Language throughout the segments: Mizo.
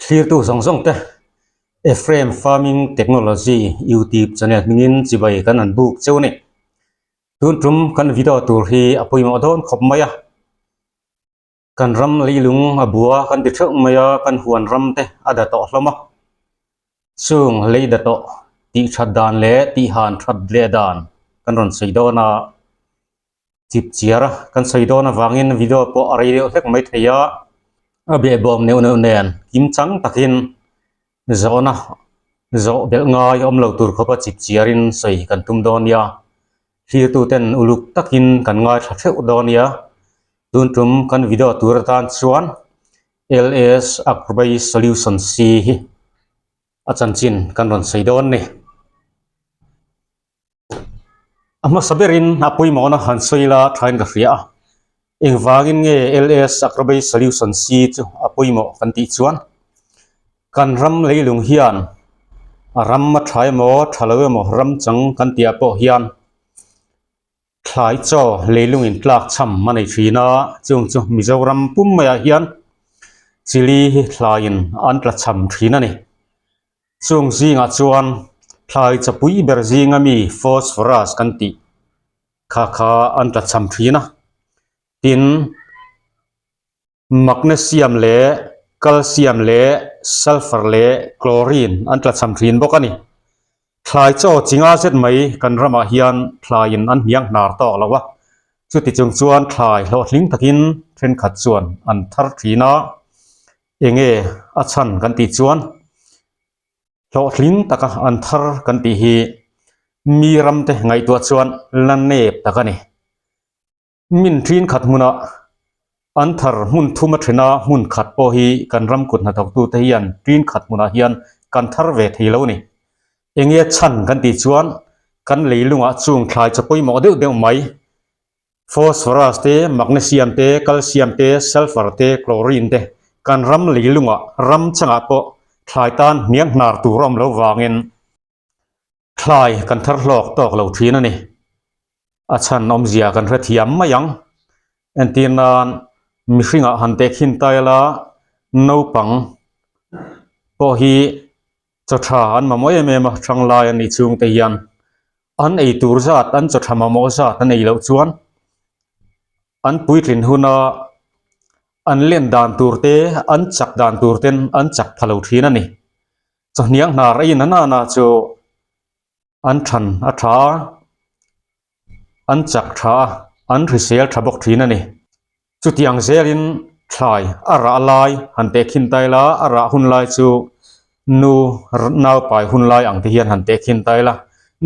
Thlirtu zawng zawng te Ephraim Farming Technology YouTube channel hmingin chibai kan han buk cheu a ni. Tun tum kan video tur hi a pawimawh dawn khawp mai a. Kan ram leilung a bua kan ti theuh mai a, kan huan ram te a da tawh hlawm a. Chung lei da tawh tih that dan leh tih han that leh dan kan rawn sawi dawn a. Chip chiar a kan sawi dawn avangin video pawh a rei deuh hlek mai thei a, a behbawm neuh neuh nen kim chang takin zawhna zawh belh ngai awm lo tur khawpa chip chiarin sawi kan tum dawn nia. Hlirtuten uluk takin kan ngaithla theuh dawn nia. Tun tum kan video tur atan chuan LS Agrobay Solution C hi a chanchin kan rawn sawi dawn ni. A hmasa berin a pawimawhna han sawi la thain ka hria a, engvangin nge LS Agrobay Solution C chu a pawimawh kan tih chuan kan ram leilung hian a ram a tha emaw tha lo emaw ram chang kan tih ah pawh hian thlai chaw leilungin tlak cham a nei thin a, chung chu Mizoram pum maiah hian chili hi thlaiin an tla cham thin a ni. Chung zingah chuan thlai chapui ber zinga mi phosphorus kan tih kha kha an tla cham thin a, tin magnesium leh calcium leh sulphur leh chlorine an tla cham thin bawk a ni. Thlai chaw chi nga zet mai kan ramah hian thlaiin an hniang hnar tawk lo a, chuti chung chuan thlai hlawhtling takin thenkhat chuan an thar thin a. Enge a chhan kan tih chuan hlawhtling taka an thar kan tih hi mi ramte ngaihtuah chuan la nep tak a ni. Min ṭin khat hmunah an thar hmun thum a ṭhen a, hmun khat pawh hi kan ram kut hnathawktute hian ṭin khat hmunah hian kan thar ve thei lo a ni. Enge a chhan kan tih chuan kan leilungah chung thlai chaw pawimawh deuh deuh mai Phosphorus te, magnesium te, calcium te, sulphur te, chlorine te kan ram leilungah ram changah pawh thlai tan hniang hnar tur a awm lo vangin thlai kan thar hlawk tawk lo thin a ni. A chhan awmzia kan hrethiam mai ang. Entir nan mihringah han tehkhin tai la naupang pawh hi chaw tha an mamawh em em a, thanglai an nih chhungte hian An ei tur zat, an chaw tha mamawh zat an ei loh chuan an puitlin huna an len dan tur te, an chak dan tur ten an chak pha lo thin a ni. Chawhniang hnar ei na nana chu an than a tha a, an chak tha a, an hrisel tha bawk thin a ni. Chutiang zelin thlai a rah lai han tehkhin ta ila, a rah hun lai chu nu nau pai hun lai ang te hian han tehkhin ta ila,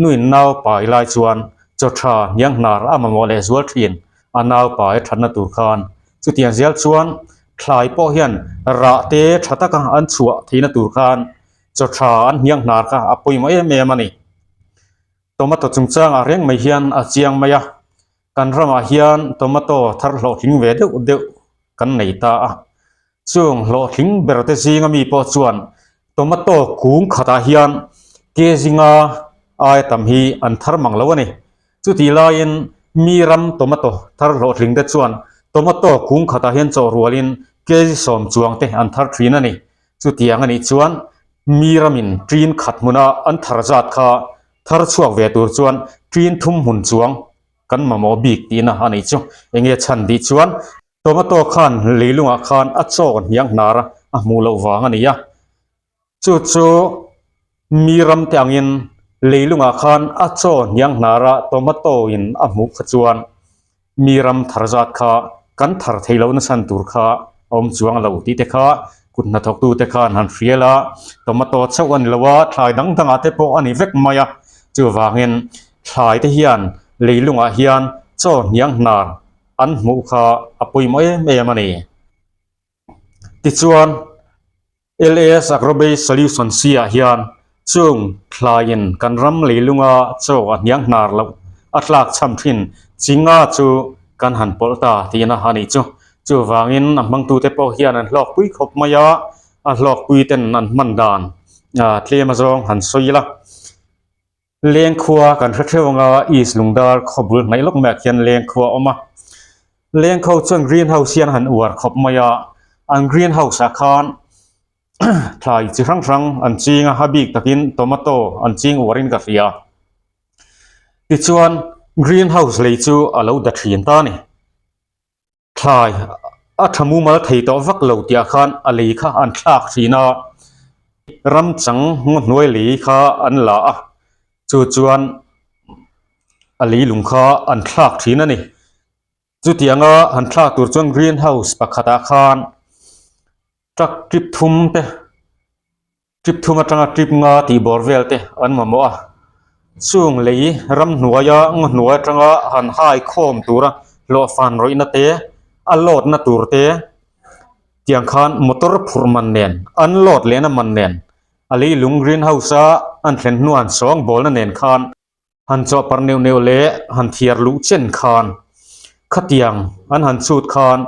nuin nau pai lai chuan chaw tha hniang hnar a mamawh leh zual thin a nau pai thatna tur khan. Chutiang zel chuan thlai pawh hian rah te tha taka an chhuah theihna tur khan chaw tha an hniang hnar kha a pawimawh em em a ni. Tomato chungchangah reng mai hian a chiang mai a. Kan ramah hian tomato thar hlawhtling ve deuh deuh kan nei ta a, chung hlawhtling ber te zinga mi pawh chuan tomato kung khatah hian kg nga aia tam hi an thar mang lo a ni. Chutih laiin mi ram tomato thar hlawhtling te chuan tomato kung khatah hian chawh rualin kg sawm chuang te an thar thin a ni. Chutiang a nih chuan mi ramin ṭin khat hmuna an thar zat kha thar chhuak ve tur chuan ṭin thum hmun chuang kan mamawh bik tihna a nih chu. Enge chhan tih chuan tomato khan leilungah khan a chaw hniang hnar a, a hmuh loh vang a ni a. Chu chu mi ram te angin leilungah khan a chaw hniang hnar a tomato in a hmuh kha chuan mi ram thar zat kha kan thar thei lo na chhan tur kha a awm chuang lo tih te kha kut hnathawktu te khan han hrial a, tomato chauh a ni lo a, thlai dang dangah te pawh a ni vek mai a, chuvangin thlai te hian leilungah hian chaw hniang hnar an hmuh kha a pawimawh em em a ni. Tichuan. LAS Agrobase Solution C ah hian chung thlaiin kan ram leilunga chaw a hniang hnar loh a tlak cham thin chi nga chu kan han pawlh ta tihna a nih chu. Chuvangin a hmangtute pawh hian an hlawkpui khawp mai a, a hlawkpui ten an hman dan tlem azawng han sawi ila. Lengkhua kan hre theuh anga East Lungdar khaw bul hnaih lawk maiah khian Lengkhua a awm a. Lengkho chuan green house hian a han uar khawp mai a, an green house ah khan. Thlai chi hrang hrang an ching a, a bik takin tomato an ching uarin ka hria. Tichuan green house lei chu a lo da thin ta a ni. Thlai a tha mumal thei tawh vak lo tih ah khan a lei kha an thlak thin a, ram chang ngaw hnuai lei kha an la a, chu chuan a leilung kha an thlak thin a ni. Chutianga han thlak tur chuan green house pakhatah khan truck trip thum te Trip thum atanga trip nga tih bawr vel te an mamawh a, chung lei ramhnuaia ngaw hnuai atanga han hai khawm tura hlawhfan rawihna te, a load na tur te tiang khan motor phurh man nen an load lehna man nen a leilung green house a an thlen hnuan sawng bawlna nen khan Han chawhparh neuh neuh leh han thiar luh chen khan khatiang an han chhut khan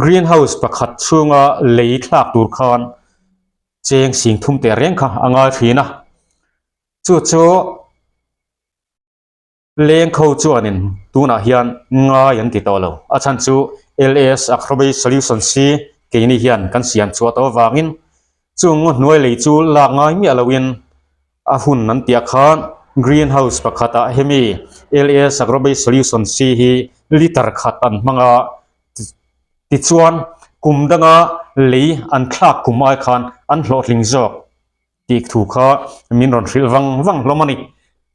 green house pakhat chhunga lei thlak tur khan cheng sing thum teh reng kha a ngai thin a, chu chu leng kho chuanin tunah hian ngai an ti tawh lo, a chhan chu LS Acrobate Solution si keini hian kan siam chhuah tawh avangin chung ngaw hnuai lei chu lak ngai miah loin A hun an tih ah khan green house pakhat ah hemi LS Agrobase Solution C hi liter khat an hmang a, tichuan kum danga lei an thlak kum ai khan an hlawhtling zawk tih thu kha min rawn hrilh vang vang hlawm a ni.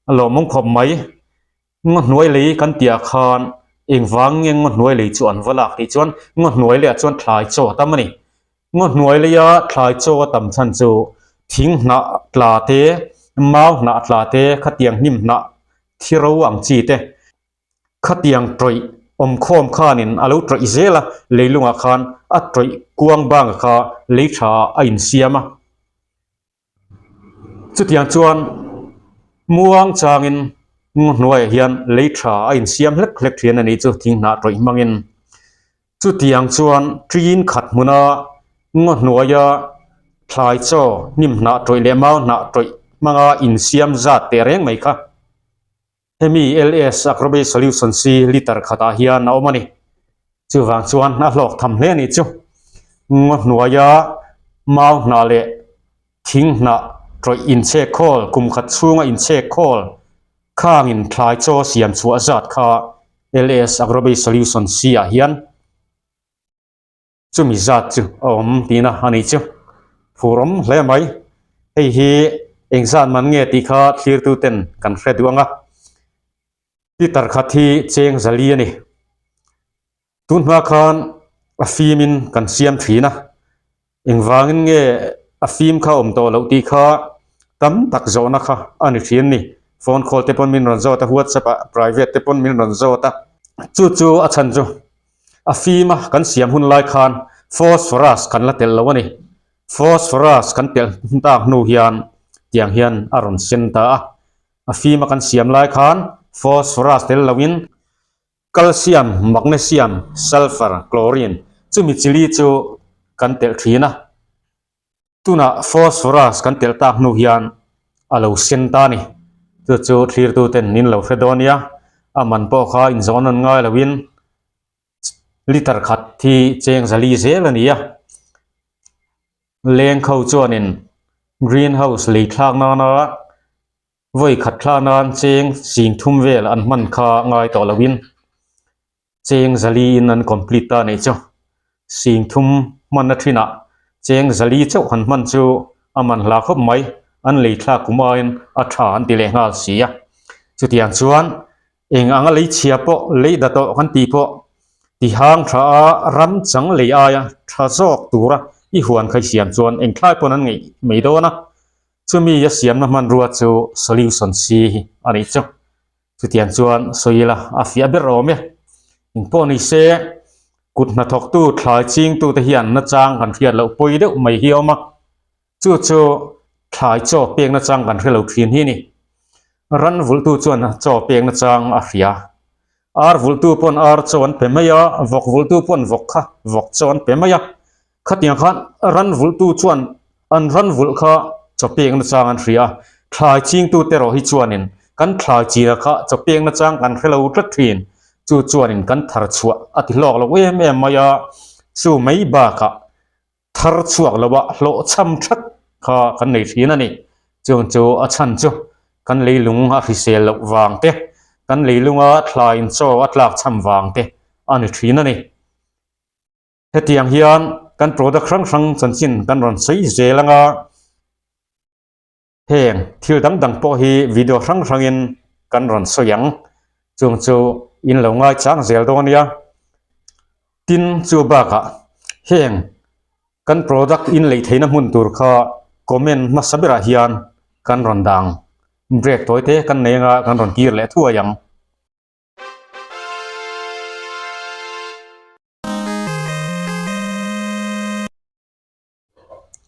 A lawmawm khawp mai. Ngaw hnuai lei kan tih ah khan engvang nge ngaw hnuai lei chu an va lak tih chuan ngaw hnuai leh ah chuan thlai chaw a tam a ni. Ngaw hnuai leia thlai chaw a tam chhan chu thing hnah tla te, mau hnah tla te, khatiang hnim hnah thi ro ang chi te, khatiang tawih awmkhawm khanin a lo tawih zel a, leilungah khan a tawih kuang banga kha lei tha a insiam a. Chutiang chuan muang changin ngaw hnuaiah hian lei tha a insiam hlek hlek thin a nih chu thing hnah tawih hmangin. Chutiang chuan ṭin khat hmuna ngaw hnuaia thlai chaw hnim hnah tawih leh mau hnah tawih hmanga insiam zat teh reng mai kha. Hemi LS Acrobate Solution si liter khatah hian a awm a ni. Chuvang chuan a hlawk tham hle a nih chu. Ngaw hnuaia mau hnah leh thing hnah tawih inchhek khawl, kum khat chhunga inchhek khawl khangin thlai chaw siam chhuah zat kha LS Acrobate Solution si ah hian Chumi zat chu a awm tihna a nih chu. Phur awm hle mai. Hei hi engzat man nge tih kha thlirtu ten kan hre duh ang a. Litre khat hi cheng zali a ni. Tun hma khan a fim in kan siam thin a. Engvangin nge a fim kha awm tawh loh tih kha tam tak zawhna kha a ni thin ni. Phone call te pawn min rawn zawt a, WhatsApp ah private te pawn min rawn zawt a. Chu chu a chhan chu A fim a kan siam hun lai khan phosphorus kan la telh lo a ni. Phosphorus kan telh tak hnu hian tiang hian a rawn sen ta a. A fim a kan siam lai khan phosphorus tel loin calcium, magnesium, sulphur, chlorine chumi chili chu kan telh thin a. Tunah phosphorus kan telh tak hnu hian a lo sen ta a ni. Chu chu thlirtu ten min lo hre dawn nia. A man pawh kha inzawn an ngai loin liter khat hi cheng zali zel a ni a. Leng kho chuanin green house lei thlak nana vawi khat thla nan cheng sing thum vel an hman kha ngai tawh loin Cheng zali in an complete ta neih chu. Sing thum hman a thinah cheng zali chauh han hman chu a man hla khawp mai, an lei thlak kum aiin a tha an ti leh nghal si a. Chutiang chuan eng anga lei chhia pawh lei da tawh kan tih pawh tihang tha a ram chang lei aia tha zawk tura i huan kha i siam chuan eng thlai pawn an ngeih mai dawn a, chumi a siamna hmanrua chu solution C hi a nih chu. Chutiang chuan sawi ila a fiah ber awm e. Engpawh ni se, kut hnathawktu thlai chingtute hian nachang kan hriat loh pawi deuh mai hi a awm a. Chu chu thlai chaw pek nachang kan hre lo thin hi a ni. Ran vulhtu chuan chaw pek nachang a hria. Ar vulhtu pawn ar chaw an pe mai a, vawk vulhtu pawn vawk kha vawk chaw an pe mai a. Khatiang khan ran vulhtu chuan an ran vulh kha chaw pek nachang an hria a, thlai chingtute erawh hi chuanin kan thlai china kha chaw pek nachang kan hre lo tlat thin. Chu chuanin kan thar chhuah a ti hlawk lo em em mai a, chu mai bakah. thar chhuak lo a hlawhchham that kha kan nei thin a ni. Chung chu a chhan chu kan leilung a hrisel loh vang te, kan leilunga thlaiin chaw a tlak chham vang te a ni thin a ni. Hetiang hian kan product hrang hrang chanchin kan rawn sawi zel anga heng thil dang dang pawh hi video hrang hrangin kan rawn sawi ang. Chung chu in lo ngaichang zel dawn nia. Tin chu bakah heng kan product in lei theihna hmun tur kha comment hmasa berah hian kan rawn dang break tawi te kan nei anga kan rawn kir leh thuai ang.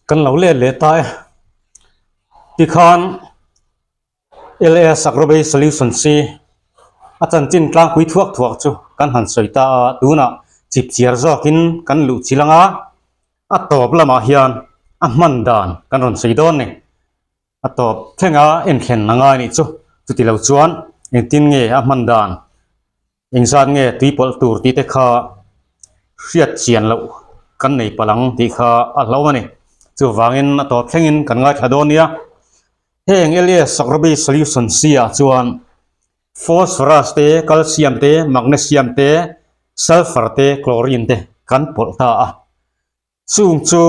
Kan lo let leh ta e. Tikhan LS Agrobay Solutions hi a chanchin tlangpui thuak thuak chu kan han sawi ta a, tunah chip chiar zawkin kan luh chilh ang a, a tawp lamah hian a hman dan kan rawn sawi dawn ni. A tawp thlenga enthlen a ngai nih chu. Chuti lo chuan engtin nge a hman dan, engzat nge tui pawlh tur tih te kha hriat chian loh kan nei palh ang tih kha a hlauh a ni. Chuvangin a tawp thlengin kan ngaithla dawn nia. Heng LS Sakrabi Solution C ah chuan Phosphorus te, Calcium te, Magnesium te, Sulphur te, Chlorine te kan pawlh ta a. Chung chu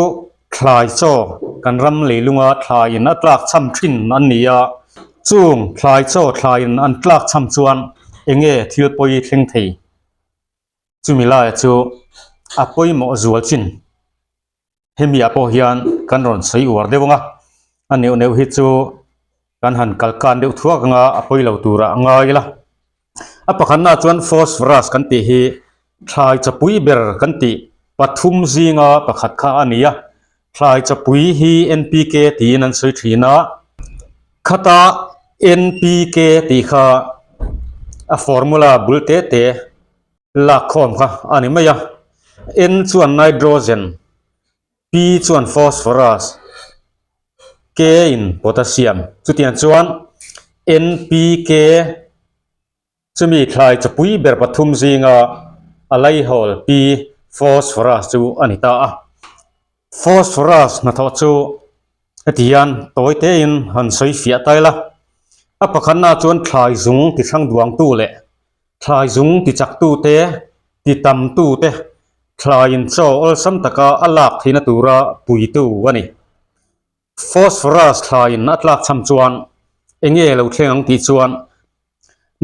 thlai chaw kan ram leilunga thlaiin a tlak cham thin an ni a, chung thlai chaw thlaiin an tlak cham chuan eng nge thil pawi thleng thei? Chumi laia chu a pawimawh zual chin. Hemi ah pawh hian kan rawn sawi uar deuh ang a, a neuh neuh hi chu kan han kal kan deuh thuak anga a pawi lo turah a ngai ila. A pakhatna chuan phosphorus kan tih hi thlai chapui ber kan tih pathum zinga pakhat kha a ni a. Thlai chapui hi NPK tiin an sawi thin a, khata NPK tih kha a formula bul te te lak khawm kha a ni mai a. N chuan nitrogen. P chuan phosphorus, K in potassium, chutiang chuan NPK chumi thlai chapui ber pathum zinga a laihawl P phosphorus chu a ni ta a. Phosphorus hnathawh chu heti hian tawi tein han sawi fiah ta ila, a pakhatna chuan thlai zung ti hrang duangtu leh Thlai zung ti chaktu te, ti tamtu te, thlaiin chaw awlsam taka a lak theihna tura puitu a ni. Phosphorus thlaiin a tlak cham chuan eng nge lo thleng ang tih chuan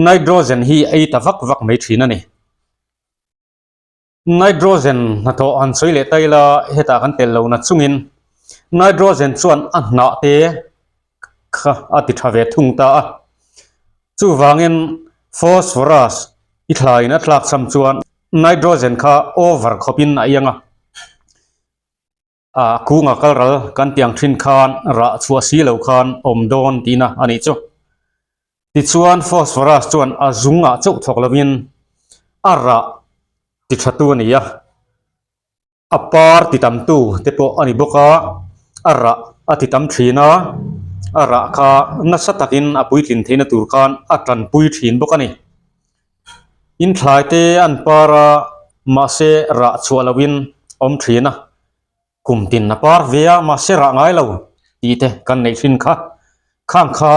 nitrogen hi a ei ta vak vak mai thin a ni. Nitrogen hnathawh han sawi leh ta ila hetah kan tel lo na chungin nitrogen chuan a hnah te kha a ti tha ve thung ta a. Chuvangin phosphorus i thlaiin a tlak cham chuan nitrogen kha over khawpin a iang a. A kunga kal ral kan tiang thin khan rah chhuah si lo khan awm dawn tihna a nih chu. Tichuan phosphorus chuan a zungah chauh thawk lovin a rah ti tha tu a ni a, a par ti tam tu te pawh a ni bawk a, a rah a ti tam thin a, a rah kha nasa takin a puitlin theihna tur khan a tanpui thin bawk a ni. Inthlai te an par a, mahse rah chhuah loin awm thin a, kum tin a par ve a, mahse rah ngai lo tih te kan neih thin kha. Khang kha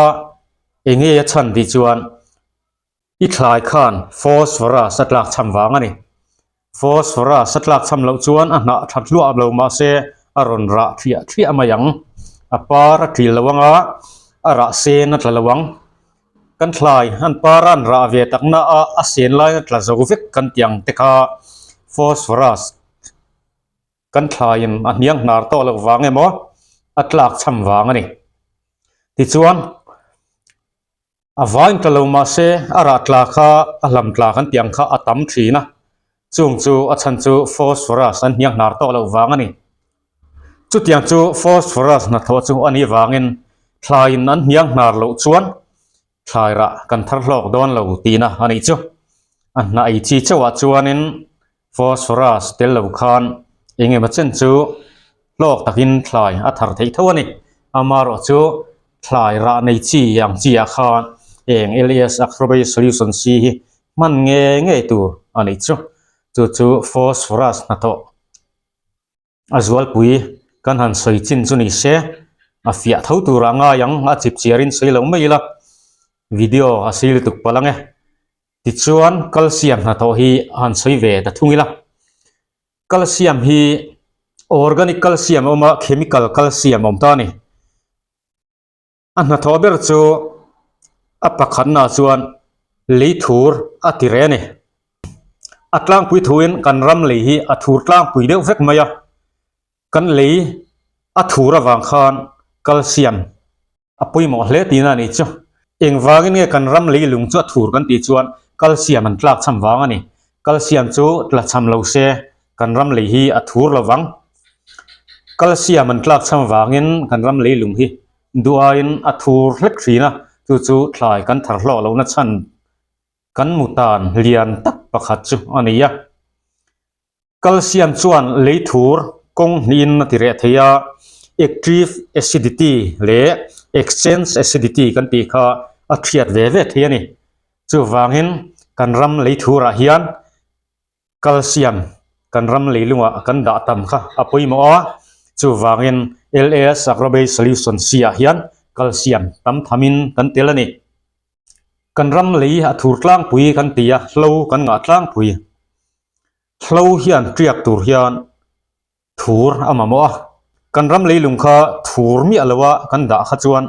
eng nge a chhan tih chuan i thlai khan phosphorus a tlak cham vang a ni. Phosphorus a tlak cham loh chuan a hnah that hluah lo mahse a rawn rah thliah thliah mai ang. A par a ṭil lo ang a, a rah sen a tla lo ang. Kan thlai an par a an rah ve tak na a, a sen lai a tla zo vek kan tih ang te kha phosphorus kan thlaiin a hniang hnar tawh loh vang emaw a tlak cham vang a ni. Tichuan. A vain ta lo mahse a rah tla kha a hlam tla kan tih ang kha a tam thin a, chung chu a chhan chu phosphorus an hniang hnar tawh loh vang a ni. Chutiang chu phosphorus hnathawh chu a nih vangin thlaiin an hniang hnar loh chuan thlai rah kan thar hlawk dawn lo tihna a nih chu. A hnah ei chi chauhah chuanin Phosphorus tel lo khan eng emaw chen chu hlawk takin thlai a thar theih tho a ni. Amaherawh chu thlai rah nei chi ang chi ah khan eng LAS Acrobay Solution C hi hman nge ngei tur a nih chu. Chu chu phosphorus hnathawh. A zualpui kan han sawi chin chu ni se, a fiah tho turah ngai ang, a chip chiarin sawi lo mai ila, video a sei lutuk palh ang e. Tichuan calcium hnathawh hi a han sawi ve ta thung ila. Calcium hi organic calcium a awm a, chemical calcium a awm ta a ni. A hnathawh ber chu a pakhatnaah chuan lei thur a ti reh a ni. A tlangpui thuin kan ram lei hi a thur tlangpui deuh vek mai a, kan lei a thur avang khan calcium a pawimawh hle tihna a nih chu. Engvangin nge kan ram lei lung chu a thur kan tih chuan calcium an tlak cham vang a ni. Calcium chu tla cham lo se kan ram lei hi a thur lo vang. Calcium an tlak cham vangin kan ram lei lung hi duaiin a thur hlek thin a, chu chu thlai kan thar hlawh lohna chhan kan mutan lian tak pakhat chu a ni a. Calcium chuan lei thur kawng hnihin a ti reh thei a, active acidity leh exchange acidity kan tih kha a thiat ve ve thei a ni. Chuvangin kan ram lei thurah hian Calcium kan ram leilungah kan dah tam kha a pawimawh a, chuvangin LAS Agrobase Solution C ah hian calcium tam thamin kan tel a ni. Kan ram lei a thur tlangpui kan ti a, hlo kan ngah tlangpui. Hlo hian tiak tur hian thur a mamawh a, kan ram leilung kha thur miah loa kan dah kha chuan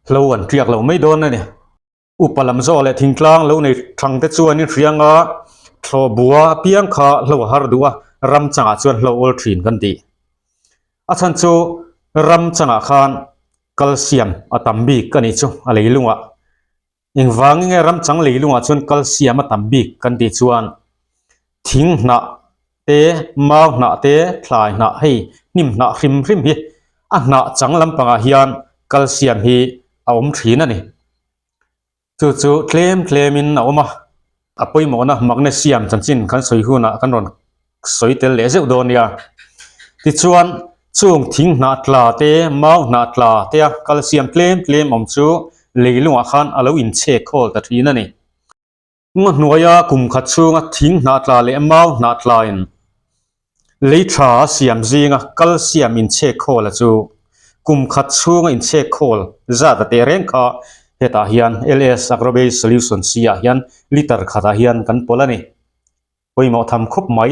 hlo an tiak lo mai dawn a ni. Upa lam zawk leh thingtlang lo nei thang te chuan in hrianga thlawh bua apiang kha hlo a har duh a, ram changah chuan hlo awl thin kan tih. A chhan chu ram changah khan calcium a tam bik a nih chu a leilungah. Engvangin nge ram chang leilungah chuan calcium a tam bik kan tih chuan thing hnah te, mau hnah te, thlai hnah hei hnim hnah hrim hrim hi a hnah chang lampangah hian calcium hi a awm thin a ni. Chu chu tlem tlemin a awm a, a pawimawhna magnesium chanchin kan sawi hunah kan rawn sawi tel leh zeuh dawn nia. Tichuan chung thing hnah tla te, mau hnah tla te a calcium tlem tlem awm chu leilungah khan a lo inchhek khawl ta thin a ni. Ngaw hnuaia kum khat chhunga thing hnah tla leh mau hnah tlain lei tha a siam zinga calcium inchhek khawl a chu kum khat chhunga inchhek khawl zat a teh reng kha hetah hian LS Agrobase Solution C ah hian liter khatah hian kan pawlh a ni. Pawimawh tham khawp mai.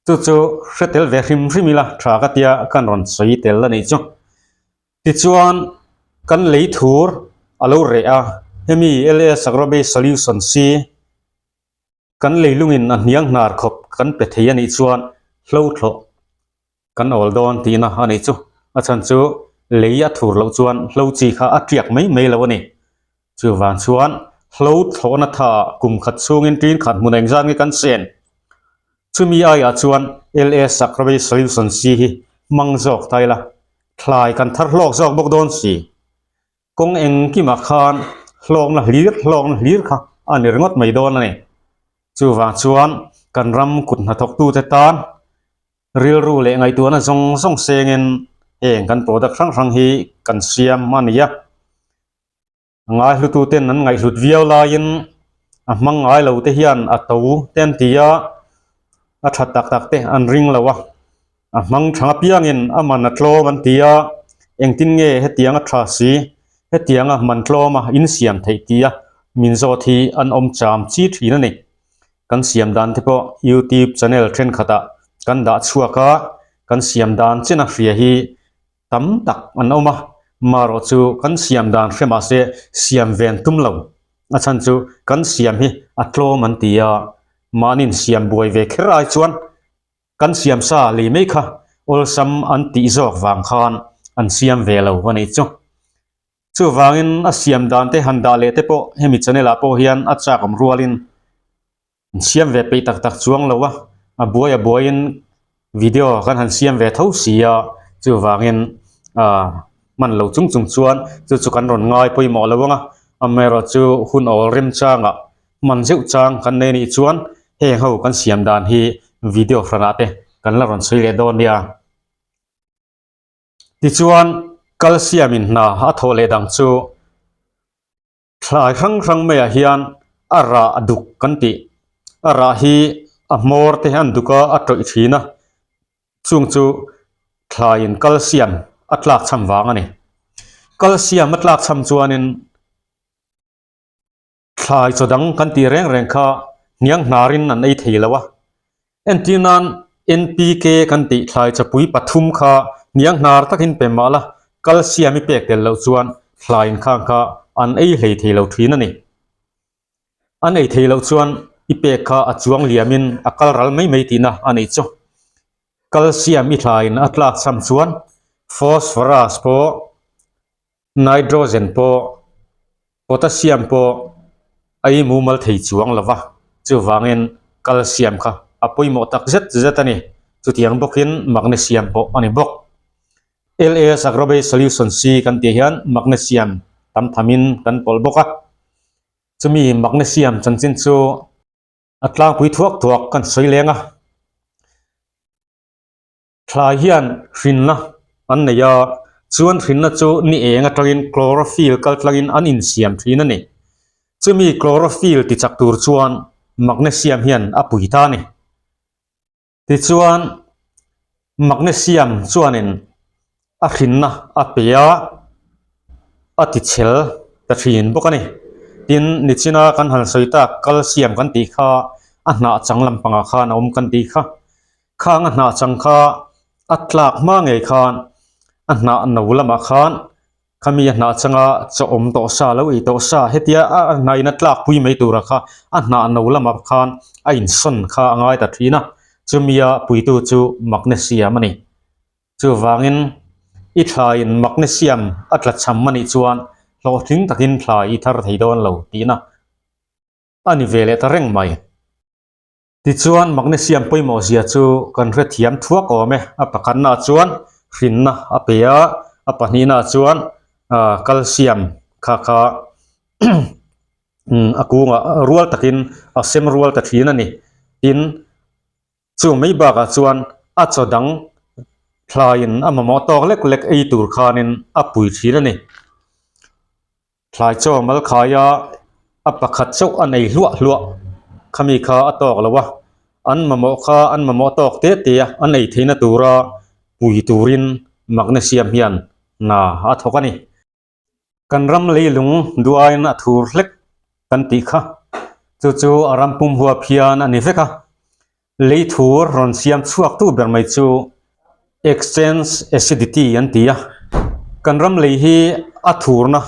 Chu chu hre tel ve hrim hrim ila tha ka tia kan rawn sawi tel a nih chu. Tichuan, kan lei thur a lo reh a, hemi LS Agrobase Solution si kan leilungin a hniang hnar khawp kan pe thei a nih chuan hlo thlawh kan awl dawn tihna a nih chu. A chhan chu lei a thur loh chuan hlo chi kha a tiak mai mai lo a ni. Chuvang chuan hlo thlawhna tha kum khat chhungin tin khat hmun engzat nge kan sen? Chumi aiah chuan LA Sacramento Solution si hi hmang zawk ta ila, thlai kan thar hlawk zawk bawk dawn si. Kawng engkimah khan hlawkna hlir hlawkna hlir kha a ni ringawt mai dawn a ni. Chuvang chuan kan ram kut hnathawktute tan rilru leh ngaihtuahna zawng zawng sengin heng kan product hrang hrang hi kan siam a ni a. Ngaihlututen an ngaihhlut viau laiin a hmang ngai lo te hian a to te an ti a, a tha tak tak te an ring lo a, a hmang thang apiangin a man a tlawm an ti a, engtin nge hetiang a tha si, hetianga man tlawma in siam theih tia min zawt hi an awm cham chi thin a ni. Kan siam dan te pawh youtube channel thenkhatah kan dah chhuak a, kan siam dan chen a hria hi tam tak an awm a, marawh chu kan siam dan hre mah se siam ven tum lo, a chhan chu kan siam hi a tlawm an ti a, mahni'n siam buai ve kher ai chuan kan siam sa lei mai kha awlsam an tih zawk vang khan an siam ve lo a nih chu. Chuvangin a siam dan te han dah leh te pawh hemi channel ah pawh hian a chak awm rualin An siam ve peih tak tak chuang lo a, a buai a buaiin video kan han siam ve tho si a, chuvangin ah hman lo chung chung chuan chu chu kan rawn ngai pawimawh lo ang a, amaherawhchu hun awl remchangah hman zeuh chang kan nei anih chuan heng ho kan siam dan hi video hranah te kan la rawn sawi leh dawn nia. Tichuan calcium in hna a thawh leh dang chu. Thlai hrang hrang maiah hian a rah duk kan tih. A rah hi a hmawr te an duk a, a tawih thin a. Chung chu thlaiin calcium a tlak cham vang a ni. Calcium a tlak cham chuanin thlai chaw dang kan tih reng reng kha hniang hnarin an ei thei lo a. Entir nan NPK kan tih thlai chawpui pathum kha hniang hnar takin pe mah la, calcium i pek tel loh chuan thlai inkhang kha an ei hlei thei lo thin a ni. An ei thei loh chuan i pek kha a chuang liamin a kal ral mai mai tihna a nei chu. Calcium i thlaiin a tlak cham chuan phosphorus pawh, nitrogen pawh, potassium pawh a i mumal thei chuang lo va, chuvangin calcium kha a pawimawh tak zet zet a ni. Chutiang bawkin magnesium pawh a ni bawk. LAS Agrobase Solution C kan tih hian magnesium tam thamin kan pawlh bawk a, chumi magnesium chanchin chu a tlangpui thuak thuak kan sawi leng a. Thlai hian hrinna an nei a, chuan hrinna chu ni eng atangin chlorophyll kal tlangin an insiam thin a ni. Chumi chlorophyll tichak tur chuan magnesium hian a pui ta a ni. Tichuan, magnesium chuanin a hrinna a pe a, a tichhel ta thin bawk a ni. Tin, nichina kan han sawi tak calcium kan tih kha a hnah chang lampangah khan a awm kan tih kha. Khang a hnah chang kha a tlak hma ngei khan a hnah no lamah khan Khami a hnah changa chaw awm tawh sa lo ei tawh sa hetia a hnah in a tlak pui mai tura kha a hnah no lamah khan a insawn kha a ngai ta thin a, chumia puitu chu magnesium a ni. Chuvangin i thlaiin magnesium a tla cham a nih chuan hlawhtling takin thlai i thar thei dawn lo tihna a ni ve leh ta reng mai. Tichuan, magnesium pawimawh zia chu kan hrethiam thuak awm e. A pakhatnaah chuan hrinna a pe a, a pahnihnaah chuan calcium kha kha a kungah rual takin a sem rual ta thin a ni. Tin, chu mai bakah chuan a chaw dang thlaiin a mamawh tawk lek lek ei tur khanin a pui thin a ni. Thlai chaw mal khaia a pakhat chauh a nei hluah hluah. Khami kha a tawk lo a, an mamawh kha an mamawh tawk te te a, an ei theihna tura pui turin magnesium hian hna a thawk a ni. Kan ram leilung duaiin a thur hlek kan tih kha, chu chu a ram pum huap hian a ni vek a. Lei thur rawn siam chhuak tu ber mai chu exchange acidity an ti a, kan ram lei hi a thurna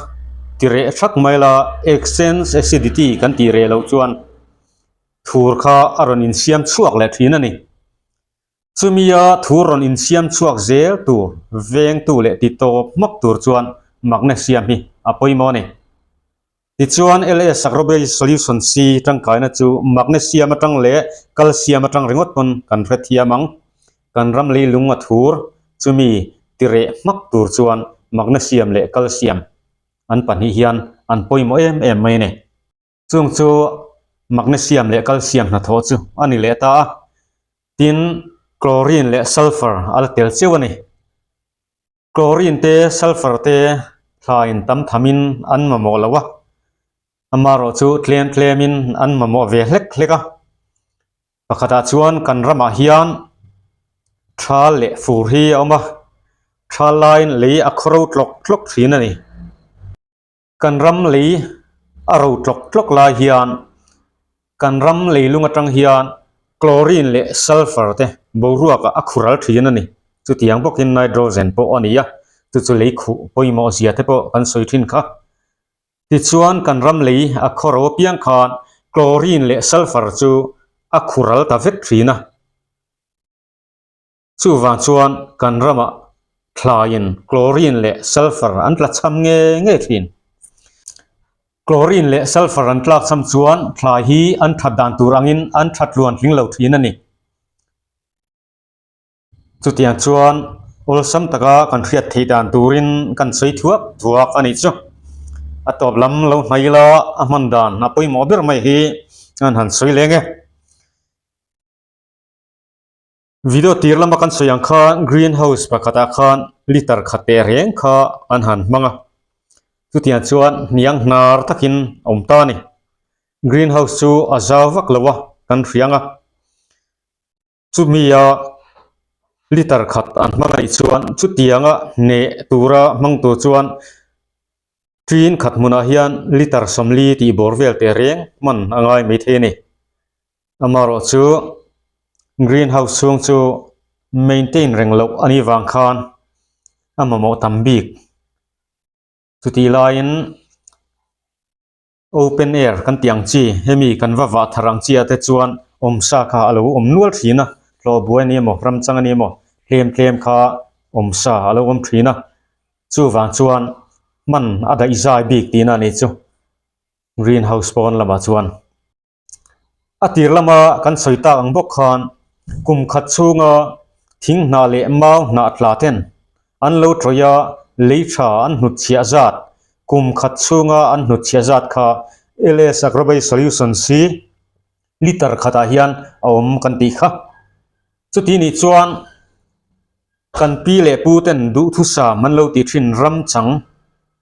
ti reh thak mai la exchange acidity kan tih reh loh chuan thur kha a rawn insiam chhuak leh thin a ni. Chumia thur rawn insiam chhuak zel tur vengtu leh ti tawp hmak tur chuan magnesium hi a pawimawh a ni. Tichuan, LS Agrobase Solution C tangkaina chu magnesium atang leh calcium atang ringawt pawn kan hrethiam ang. Kan ram leilung a thur chumi tireh hmak tur chuan magnesium leh calcium an pahnih hian an pawimawh em em mai a ni. Chung chu magnesium leh calcium hnathawh chu a ni leh ta a, tin chlorine leh sulphur a la tel chiu a ni. Chlorine te sulphur te thlaiin tam thamin an mamawh lo a, amaherawh chu tlem tlemin an mamawh ve hlek hlek a. Pakhatah chuan kan ramah hian thal leh fur hi a awm a, thal laiin lei a khawro tlawk tlawk thin a ni. Kan ram lei a ro tlawk tlawk lai hian kan ram leilung atang hian chlorine leh sulphur te boruakah a khural thin a ni. Chutiang bawkin nitrogen pawh a ni a, chu chu lei khuh pawimawh zia te pawh kan sawi thin kha. Tichuan kan ram lei a khaw ro apiang khan chlorine leh sulphur chu a khural ta vek thin a. Chuvang chuan kan ramah thlaiin chlorine leh sulphur an tla cham nge nge thin. Chlorine leh sulphur an tlak cham chuan thlai hi an that dan tur angin an that tluan tling lo thin a ni. Chutiang chuan awlsam taka kan hriat theih dan turin kan sawi thuak thuak a nih chu. A tawp lam lo hnai ila a hman dan a pawimawh ber mai hi an han sawi leng e. Video tir lama kan sawi ang khan green house pakhatah khan liter khat teh reng kha an han hmang a, chutiang chuan hniang hnar takin a awm ta a ni. Green house chu a zau vak lo a kan hriang a, chumi a. Liter khat an hmang anih chuan chutianga hneh tura hmang tur chuan Tin khat hmunah hian liter 40 tih bawr vel teh reng hman a ngai mai thei a ni. Amaherawh chu greenhouse chhung chu maintain reng loh a nih vang khan a mamawh tam bik. Chutih laiin Open air kan tih ang chi, hemi kan va vah thar ang chi ah te chuan awmsa kha a lo awm nual thin a, hlawh buai a ni emaw, ram chang a ni emaw, tlem tlem kha awmsa a lo awm thin a, chuvang chuan hman a daih zai bik tihna a nih chu green house pawn lamah chuan. A tir lama kan sawi tak ang bawk khan kum khat chhunga thing hnah leh mau hnah tla ten an lo tawih a, lei tha an hnut chhiah zat, kum khat chhunga an hnut chhiah zat kha LS Agrobay Solutions hi liter khatah hian a awm kan tih kha. Chuti nih chuan kan pi leh pu ten duhthusam an lo ti thin ram chang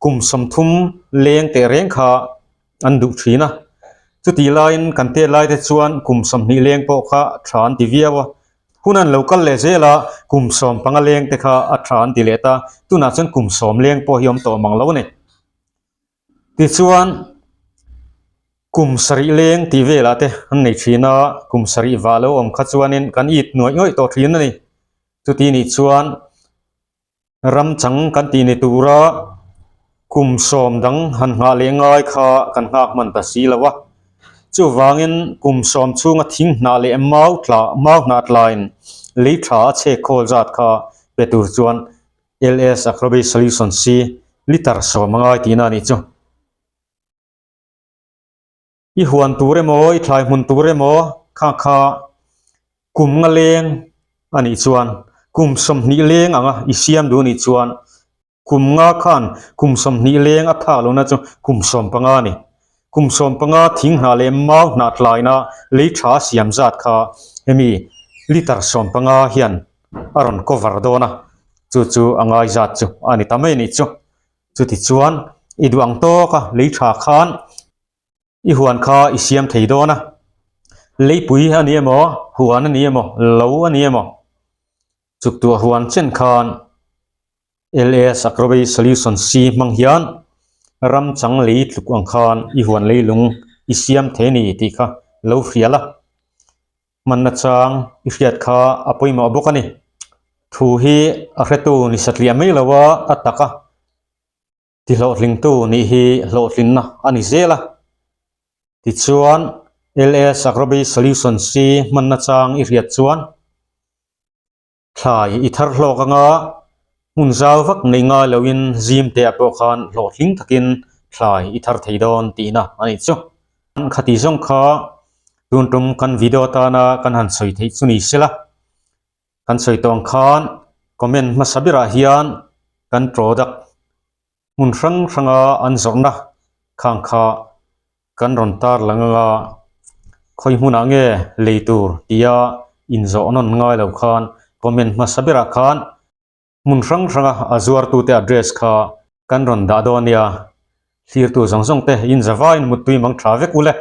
kum 30 leng teh reng kha an duh thin a. Chutih laiin kan tet lai te chuan kum 20 leng pawh kha tha an ti viau a. Hun an lo kal leh zel a, kum 15 leng te kha a tha an ti leh ta. Tunah chuan kum 10 leng pawh hi awm tawh mang lo a ni. Tichuan kum 7 leng tih velah te an nei thin a, kum 7 vah lo awm kha chuanin kan it nuaih nuaih tawh thin a ni. Chuti nih chuan ram chang kan tih ni tura kum 10 dang han nghah leh ngai kha kan nghak hman ta si lo a. Chuvangin kum 10 chhunga thing hnah leh mau tla mau hnah tlain lei tha a chhek khawl zat kha pe tur chuan LS Acrobat Solution C liter 10 a ngai tihna a nih chu. I huan tur emaw, i thlai hmun tur emaw kha kha kum nga leng a nih chuan kum 20 leng anga i siam duh nih chuan kum nga khan kum 20 leng a phak lohna chu kum 15 a ni. Kum 15 thing hnah leh mau hnah tlaina lei tha siam zat kha hemi liter 15 hian a rawn cover dawn a, chu chu a ngai zat chu a ni ta mai a nih chu. Chuti chuan i duh ang tawk a lei tha khan i huan kha i siam thei dawn a, leipui a ni emaw, huan a ni emaw, lo a ni emaw, chuktuah huan chen khan LS Agrobay Solution C hmang hian ram chang lei tluk ang khan i huan leilung i siam thei a ni tih kha lo hria la. Hmanna chang i hriat kha a pawimawh bawk a ni. Thu hi a hretu ni satliah mai lo a, a tak a. Ti hlawhtlingtu nih hi hlawhtlinna a ni zel a. Tichuan, LS Agrobay Solution C hmanna chang i hriat chuan thlai i thar hlawk anga hmun zau vak nei ngai loin zim te ah pawh khan hlawhtling takin thlai i thar thei dawn tihna a nih chu. Khati zawng kha tun tum kan video atana kan han sawi theih chu ni sela. Kan sawi tawh ang khan comment hmasa berah hian kan product hmun hrang hranga an zawrhna khang kha kan rawn tar lang anga khawi hmunah nge lei tur tia inzawh nawn ngai lo khan comment hmasa berah khan hmun hrang hranga a zuartute address kha kan rawn dah dawn nia. Thlirtu zawng zawng te inzavaiin muttui mang tha vek u le.